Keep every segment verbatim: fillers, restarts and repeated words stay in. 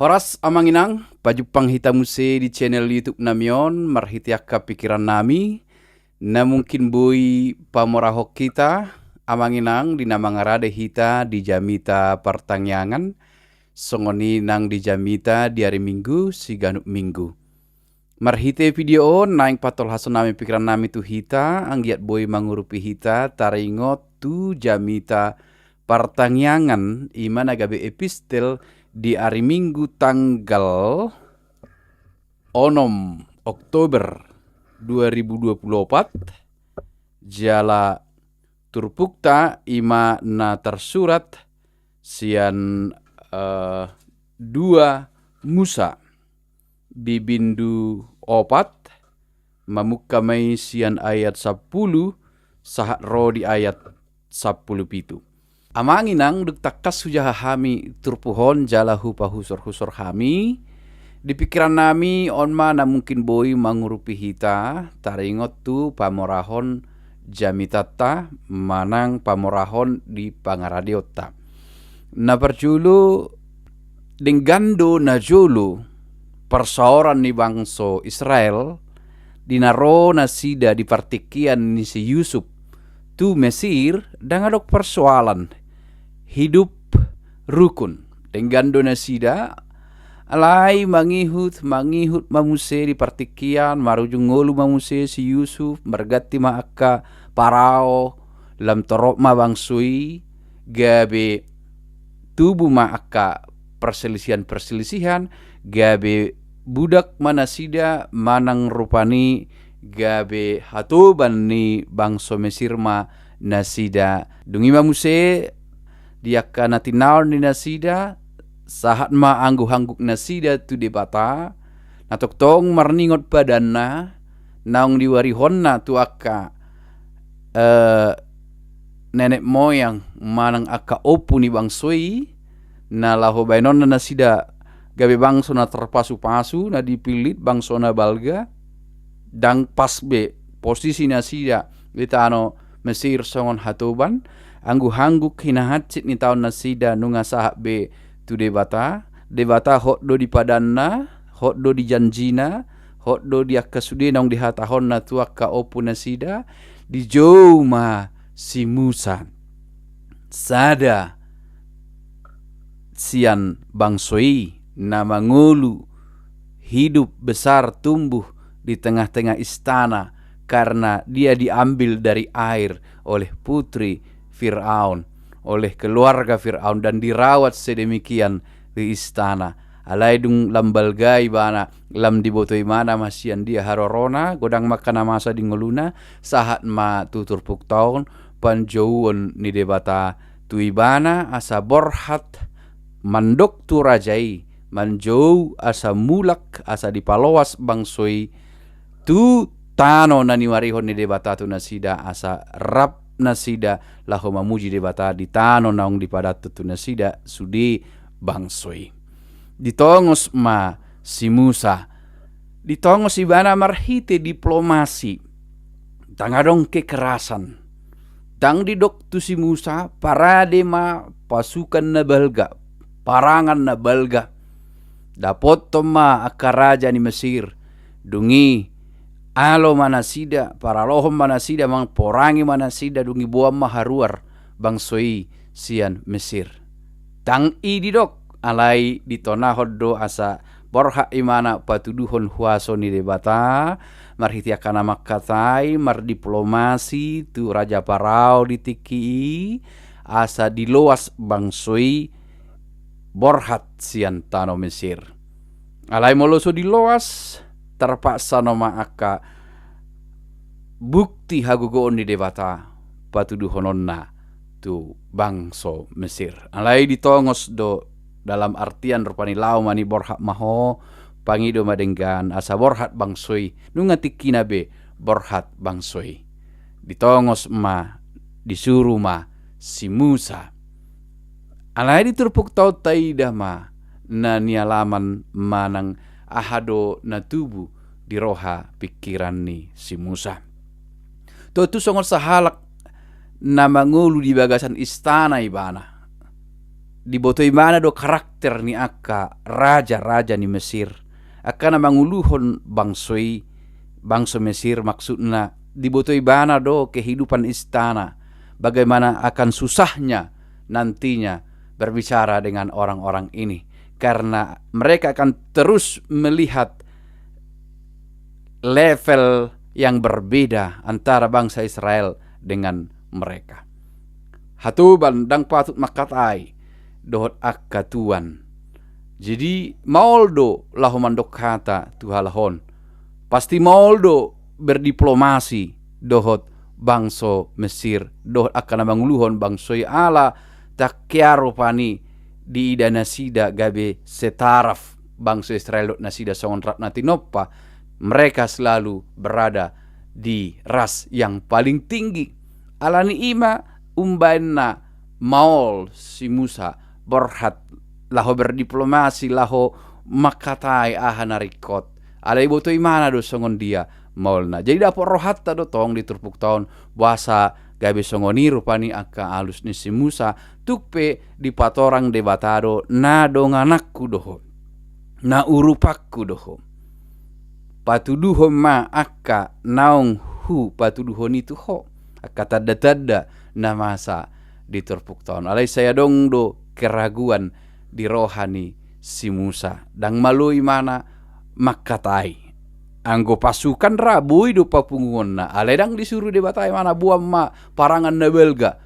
Horas amang inang, pajumpang hita muse di channel YouTube nami on, marhite angka pikiran nami, na mungkin boi pamorahon hita, amang inang, di na mangarade hita di jamita partangiangan, songon i nang di jamita di ari Minggu, siganup Minggu. Marhite video on, naeng patolhashon nami pikiran nami tu hita, anggiat boi mangurupi hita, taringot tu jamita partangiangan, i ma na gabe epistel di ari Minggu tanggal onom Oktober dua ribu dua puluh opat, jala turpukta i ma na tarsurat sian, eh, dua Musa di bindu opat, mamungka ma i sian ayat sampulu, sahat ro di ayat sampulu pitu. Amang inang, dung tangkas hujaha hami turpuk on jala hupahusor-husor hami, di pikiran nami on ma na mungkin boi mangurupi hita, taringot tu pamorahon jamitanta, manang pamorahon di pangaradeonta. Na parjolo, denggan do na jolo parsaoran ni bangso Israel, di na ro nasida di partingkian ni si Yusuf tu Mesir, ndang adong parsoalan hidup rukun. Denggan do nasida, alai mangihut, mangihut ma muse di partingkian, marujung ngolu ma muse si Yusuf, marganti ma angka parao, lam torop ma bangso i, gabe tubu ma angka perselisihan-perselisihan, gabe budak ma nasida, manang rupani gabe hatoban ni bangso Mesir ma nasida. Dung i ma muse di angka na tinaon ni nasida, sahat ma angguhangguk nasida tu Debata, na tongtong marningot padanna, naung diwarihonna tu angka, eh, nenek moyang manang angka ompu ni bangso i, na laho baenonna nasida gabe bangso na tarpasupasu, na dipillit, bangso na balga, ndang pas be posisi nasida di tano Mesir songon hatoban, angguhangguk hinahansit ni taon nasida nunga sahat be tu Debata, Debata hot do di padanna, hot do di janjina, hot do di angka sude naung dihatahonna tu angka ompu nasida, dijou ma si Musa, sada sian bangso i, na mangolu, hidup besar, tumbuh di tengah-tengah istana, karena dia diambil dari air oleh putri Firaun, oleh keluarga Firaun, dan dirawat sedemikian di istana. Alai dung lam balga ibana, lam diboto ibana ma sian dia harorona, godang ma angka na masa di ngoluna, sahat ma tu turpukta on, panjouon ni Debata tu ibana, asa borhat mandok tu raja i, manjou asa mulak, asa dipaloas bangso i tu tano na niwarihon ni Debata tu nasida, asa rap nasida laho mamuji Debata di tano naung dipadanhon tu nasida sude bangso i. Ditongos ma si Musa, ditongos ibana marhite diplomasi, ndang adong kekerasan. Ndang didok tu si Musa, parade ma pasukan na balga, parangan na balga. Dapothon ma angka raja ni Mesir, dung i alo ma nasida, paralohon ma nasida, manang porangi ma nasida, dung i boan ma haruar bangso i sian Mesir. Ndang i didok, alai ditonahon do asa borhat ibana patuduhon huaso ni Debata, marhite angka na mangkatai, mardiplomasi tu raja Parao di tingki i, asa diloas bangso i borhat sian tano Mesir. Alai molo so diloas, tarpaksa nama angka bukti hagogoon ni Debata patuduhononna tu bangso Mesir. Alai ditongos do, dalam artian rupani laho ma ni borhat ma ho, pangido ma denggan asa borhat bangso i, nunga tingkina be borhat bangso i. Ditongos ma, disuru ma si Musa. Alai di turpukta on taida ma na nialaman manang aha do na tubu di roha pingkiran ni si Musa. Tontu songon sahalak na mangolu di bagasan istana ibana. Diboto ibana do karakter ni angka raja-raja ni Mesir, angka na manguluhon bangso i, bangso Mesir maksudna. Diboto ibana do kehidupan istana, bagaimana akan susahnya nantinya berbicara dengan orang-orang ini, karena mereka akan terus melihat level yang berbeda antara bangsa Israel dengan mereka. Hatoban, ndang patut mangkatai dohot angka tuan. Jadi maol do laho mandok hata tu halak on. Pasti maol do berdiplomasi dohot bangso Mesir, dohot angka na manguluhon bangso i, ala ndang hea rupani diida nasida gabe setaraf bangso Israel dohot nasida songon rap na tinompa. Mereka selalu berada di ras yang paling tinggi. Alani i ma umbahen na maol si Musa borhat laho berdiplomasi, laho mangkatai aha na ringkot. Alai diboto ibana do songon dia maolna. Jadi dapot rohanta do tong di turpukta on, boasa gabe songon i rupani angka alus ni si Musa. Tung pe dipatorang Debata do, na dongananku do ho, na urupanku do ho. Patuduhon ma angka naung hupatuduhon i tu ho, angka tanda-tanda na masa di turpukta on. Alai sai adong do keraguan di roha ni si Musa. Ndang malo ibana mangkatai. Anggo pasukan ra boi do papunguonna, alai ndang disuru Debata ibana, boan ma parangan na balga,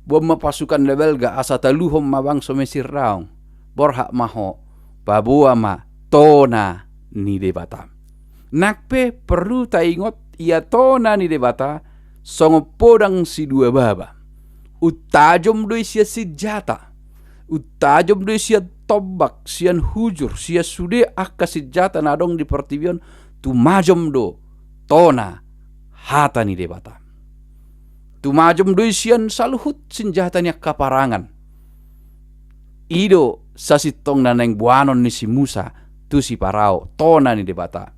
boan ma pasukan na balga, asa taluhon ma bangso Mesir daong. Borhat ma ho, paboa ma tona ni Debata. Nang pe porlu taingot, ia tona ni Debata songon podang sidua baba. Untajom do i sian sinjata, untajom do i sian tombak, sian hujur, sian sude angka sinjata na adong di portibi on. Tumajom do tona hata ni Debata. Tumajom do i sian saluhut sinjata ni angka parangan. I do sasintongna naeng boanon ni si Musa tu si Parao, tona ni Debata.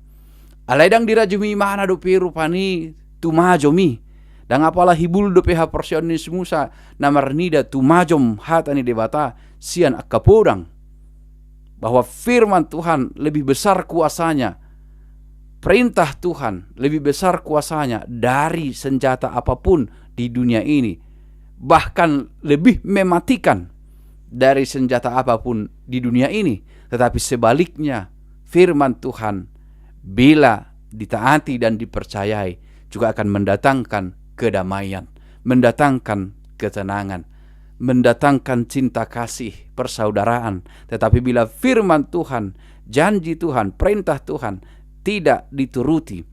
Alai ndang dirajumi ibana dope rupani tumajom i. Ndang apala hibul dope haporseaon ni si Musa na marnida tumajom hata ni Debata sian angka podang. Bahwa firman Tuhan lebih besar kuasanya, perintah Tuhan lebih besar kuasanya dari senjata apapun di dunia ini, bahkan lebih mematikan dari senjata apapun di dunia ini. Tetapi sebaliknya, firman Tuhan, bila ditaati dan dipercayai, juga akan mendatangkan kedamaian, mendatangkan ketenangan, mendatangkan cinta kasih persaudaraan. Tetapi bila firman Tuhan, janji Tuhan, perintah Tuhan tidak dituruti,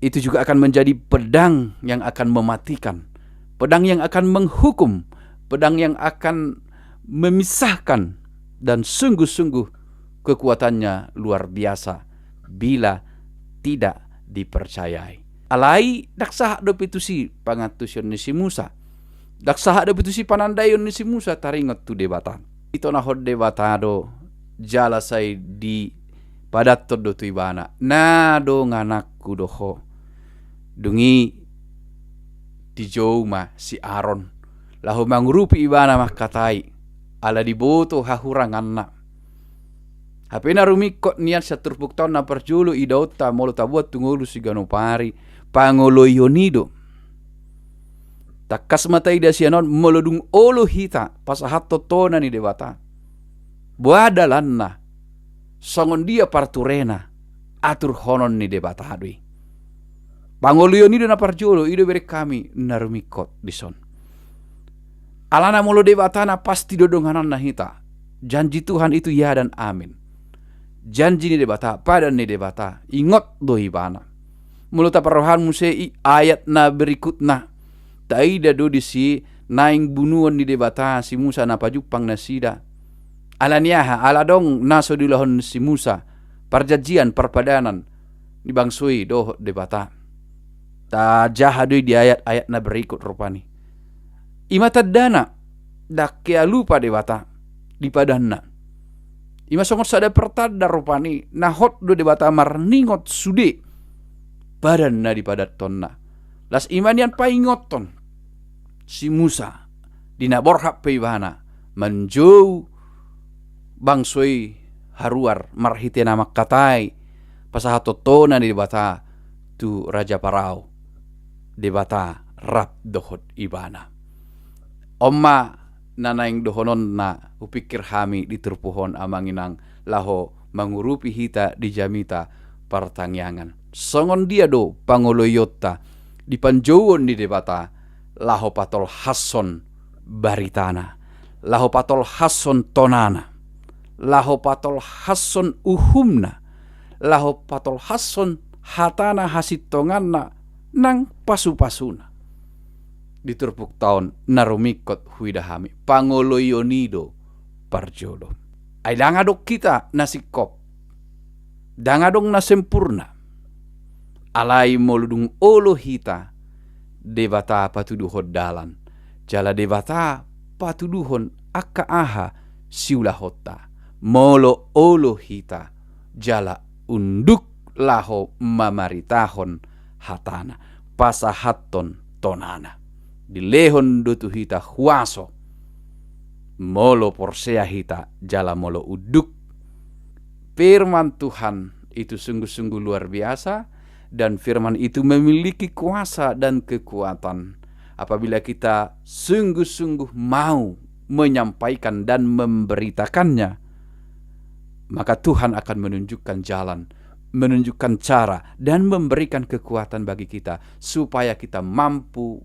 itu juga akan menjadi pedang yang akan mematikan, pedang yang akan menghukum, pedang yang akan memisahkan, dan sungguh-sungguh kekuatannya luar biasa bila tidak dipercayai. Alai ndang sahat dope tusi pangantusion ni si Musa. Ndang sahat dope tusi panandaion ni si Musa taringot tu Debata. Ditonahon Debata do jala sai dipadathon do tu ibana, na dongananku do ho. Dung i dijou ma si Aron laho mangurupi ibana mangkatai, ala diboto hahuranganna. Hape na rumingkot nian sian turpukta on, na parjolo idaonta molo taboan tu ngolu siganup ari, pangoloion i do. Tangkas ma taida sian on, molo dung olo hita pasahathon tona ni Debata, boha dalanna, songon dia parturena, aturhonon ni Debata do i. Pangoloion i do na parjolo, i do bereng hami na rumingkot dison. Alana molo Debata na pasti do dongananna hita. Janji Tuhan itu ya dan amin. Janji ni Debata, padan ni Debata, ingot do ibana. Molo taparrohahon muse i ayat na berikutna, taida do disi naeng bunuon ni Debata si Musa na pajumpang nasida. Alani aha? Ala adong na so diulahon si Musa, parjanjian, parpadanan ni bangso i dohot Debata. Tajaha do i di ayat-ayat na berikut rupani. I ma tandana, ndang hea lupa Debata di padanna. I ma songon sada pertanda rupani, na hot do Debata marningot sude padan na dipadathonna. Laos i ma nian paingothon si Musa, di na borhat pe ibana manjou bangso i haruar marhite na mangkatai pasahaton tona ni Debata tu Raja Parao, Debata rap dohot ibana. On ma na naeng dohononna hupikir hami di turpuk on, amang inang, laho mangurupi hita di jamita partangiangan. Songon dia do pangoloionta di panjouon ni Debata laho patolhashon baritana, laho patolhashon tonana, laho patolhashon uhumna, laho patolhashon hatana hasintonganna nang pasupasuna. Di turpukta on na rumingkot huida hami, pangoloion i do parjolo. Ai ndang adong hita na singkop, ndang adong na sempurna. Alai molo dung olo hita, Debata patuduhon dalan, jala Debata patuduhon angka aha siulahonta. Molo olo hita jala unduk laho mamaritahon hatana, pasahathon tonana, dilehon do tu hita huaso molo porsea hita jala molo unduk. Firman Tuhan itu sungguh-sungguh luar biasa, dan firman itu memiliki kuasa dan kekuatan. Apabila kita sungguh-sungguh mau menyampaikan dan memberitakannya, maka Tuhan akan menunjukkan jalan, menunjukkan cara, dan memberikan kekuatan bagi kita supaya kita mampu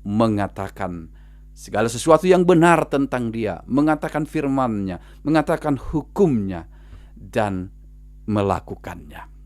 mengatakan segala sesuatu yang benar tentang Dia, mengatakan firman-Nya, mengatakan hukum-Nya, dan melakukannya.